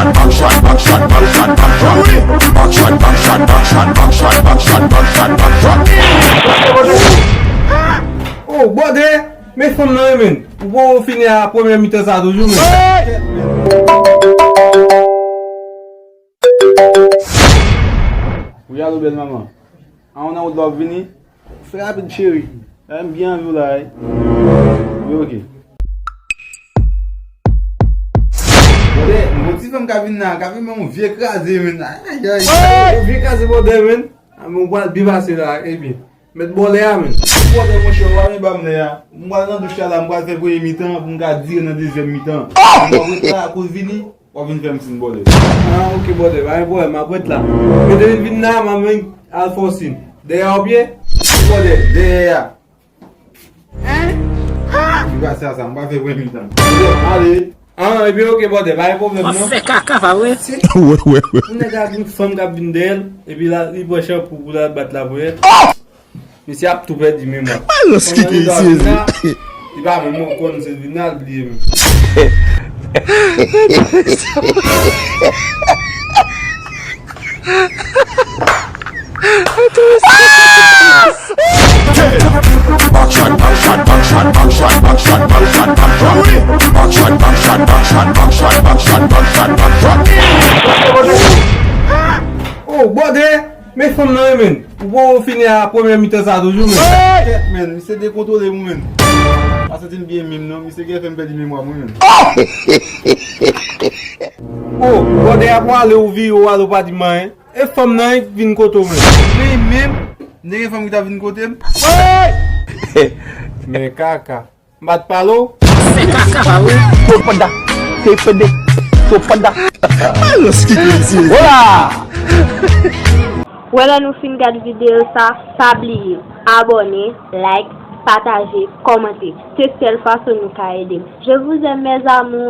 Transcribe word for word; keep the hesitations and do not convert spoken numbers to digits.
Back shot, back shot, back shot, back shot. Back shot, back shot, back shot, back shot, back shot, back shot, back shot. Oh, bòdè! Men fanm nan, wi, men. Ou poko fini a premyè mitan sa toujou, men. Wi, alo, bèl manman. A, ou nan wout la w ap vini? Fè rapid, cheri. La, m byen anvi w la, wi. Wi, oke. Bòdè, m gon ti fanm ka vin la, ka vin ban m yon vye kraze, men. Ay, ay, ay. Yon vye kraze, bòdè, men. A, men, ou pral byen pase la, ebyen. Mèt bò lè a, men. Bòdè, monchè, ou pa vin ban m lè a. M pral nan douch la, la, m pral fè premye mitan pou m ka dire nan dezyèm mitan. M ap ret la, kou l vini, w ap vin fè m siy, bòdè. A, oke, bòdè, pa gen pwoblèm, m ap ret la. Men depi l vin la, m ap vin al fè w siy. Dèyè w ap ye? Bòdè, dèyè a. Hein? Ki pase a sa, m pa fè premye mitan. Ale. A, ebyen, oke, bòdè, pa gen pwoblèm, non. W ap fè kaka, pa vre? Wè, wè, wè. Yon nèg ak yon fanm k ap vin dèyè l, epi la, li pran chanpou pou l al bat laponyèt. Misye ap tou pèdi memwa. Alòs, ki te isi, isi. Li pa menm konn se vin al bliye menm. Back shot, back shot, back shot, back shot, back shot, back shot, back shot. Back shot, back shot, back shot, back shot, back shot, back shot, back shot, back shot, back shot. Oh, bòdè! Men fanm nan, wi, men. Ou poko fini a premyè mitan sa toujou, men. Kèt, men, misye dekontwole m, men. Pa santi m byen menm, non. Misye gen fè m pèdi memwa mwen, men. Oh, bòdè a pwale ou vire ou ale ou pa di m anyen. E fanm nan ki vin kote w, men. Li menm, m te gen fanm ki t ap vin kote m. Men kaka. M pa t pale w? Fè kaka pa vre. Topada. Te pede. Topada. Alòs, ki kri isi? Hola! Wè lè nou fin gad videyo sa, pa bliye abòne, like, pataje, kòmante. Se sèl fason nou ka ede m. Je vous aime, mes amours.